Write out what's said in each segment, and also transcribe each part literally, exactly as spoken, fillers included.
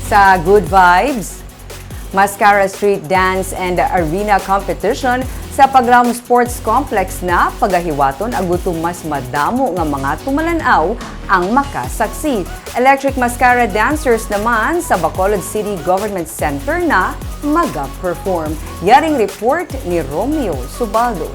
Sa Good Vibes, Mascara Street Dance and Arena Competition sa Paglam Sports Complex na pagahiwaton agud to mas madamo nga mga tumalan-aw ang makasaksi. Electric Mascara Dancers naman sa Bacolod City Government Center na maga-perform. Yaring report ni Romeo Subaldo.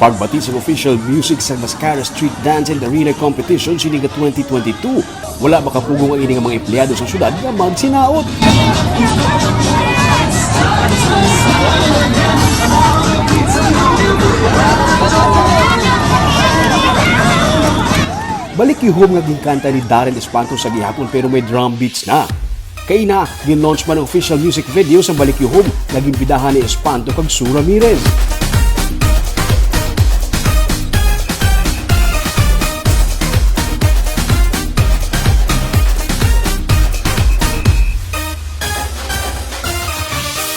Pagbati sa official music sa Mascara Street Dance and Arena Competition sini nga twenty twenty-two, wala makapugong ang ini nga mga empleyado sa syudad nga magsinaot. Balikyuhom nga ginkanta ni Darren Espanto sa gihapon, pero may drum beats na. Kaina, gin-launch man ang official music video sa Balikyuhom nga ginbidahan ni Espanto kag Sue Ramirez.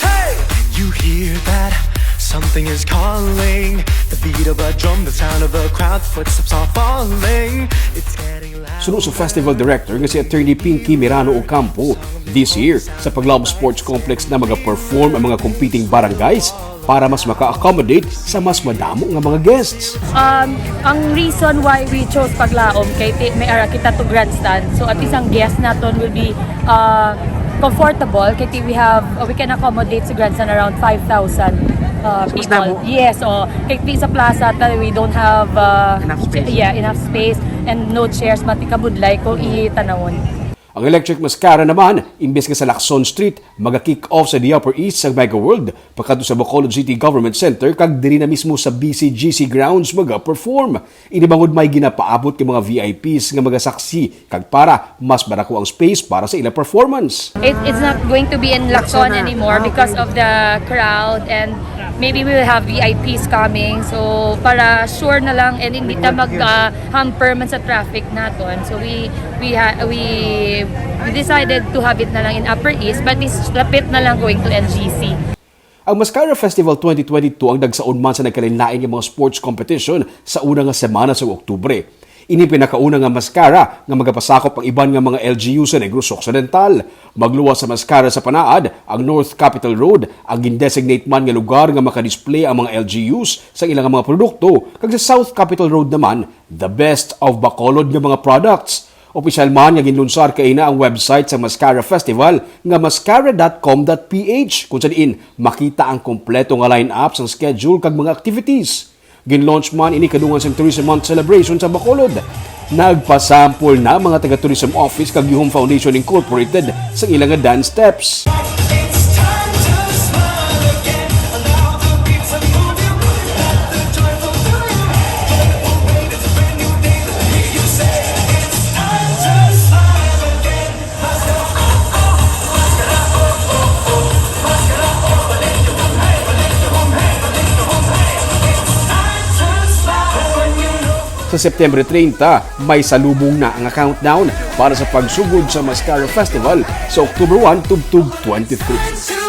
Hey! You hear that? Something is calling. The beat of a drum, the sound of a crowd, footsteps are falling. It's getting loud. Suno sa festival director nga si Attorney Pinky Mirano Ocampo, this year, sa Paglaom Sports Complex na maga-perform ang mga competing barangays para mas maka-accommodate sa mas madamo nga mga guests. Um, ang reason why we chose Paglaom kay ti, may ara kita to grandstand. So at least ang guest naton will be uh, comfortable kay ti we have uh, we can accommodate sa grandstand around five thousand uh, people. Yes, oh. Kay ti sa plaza ta, we don't have uh, Enough space. Yeah, enough space and no chairs, mati kabudlay ko itanawon. Ang Electric Mascara naman, imbes nga sa Lacson Street, maga-kick off sa The Upper East sa Mega World, pakadto sa Bacolod City Government Center, kag diri na mismo sa B C G C grounds maga-perform. Ini bangod may ginapaabot nga mga V I Ps nga magasaksi kag para mas madako ang space para sa ila performance. It, it's not going to be in Lacson anymore because of the crowd and maybe we will have V I Ps coming. So para sure na lang and hindi ta mag uh, hamper man sa traffic naton. So we we ha, we we decided to have it na lang in Upper East, but is lapit na lang going to N G C. Ang Mascara Festival twenty twenty-two ang nagsaon man sa nagkalainlain nga mga sports competition sa una nga semana sa Oktubre. Ini pinakauna nga Mascara nga magapasakop ang iban nga mga L G U sa Negros Occidental. Magluwas sa Mascara sa Panaad ang North Capitol Road, ang gindesignate man nga lugar nga makadisplay ang mga L G Us sa ilang mga produkto, kag sa South Capitol Road naman, the best of Bacolod nga mga products. Opisyal man nga ginlunsar kaina ang website sa Mascara Festival nga mascara dot com dot P H, kung sa diin makita ang kompleto nga line-up sang schedule kag mga activities. Gin-launch man ini kadungan sang Tourism Month celebration sa Bacolod. Nagpasample na mga taga Tourism Office kag Yuhom Foundation Incorporated sa ila nga dance steps. Sa September treinta, may salubong na ang countdown para sa pagsugod sa Mascara Festival sa October one tubtob twenty-three.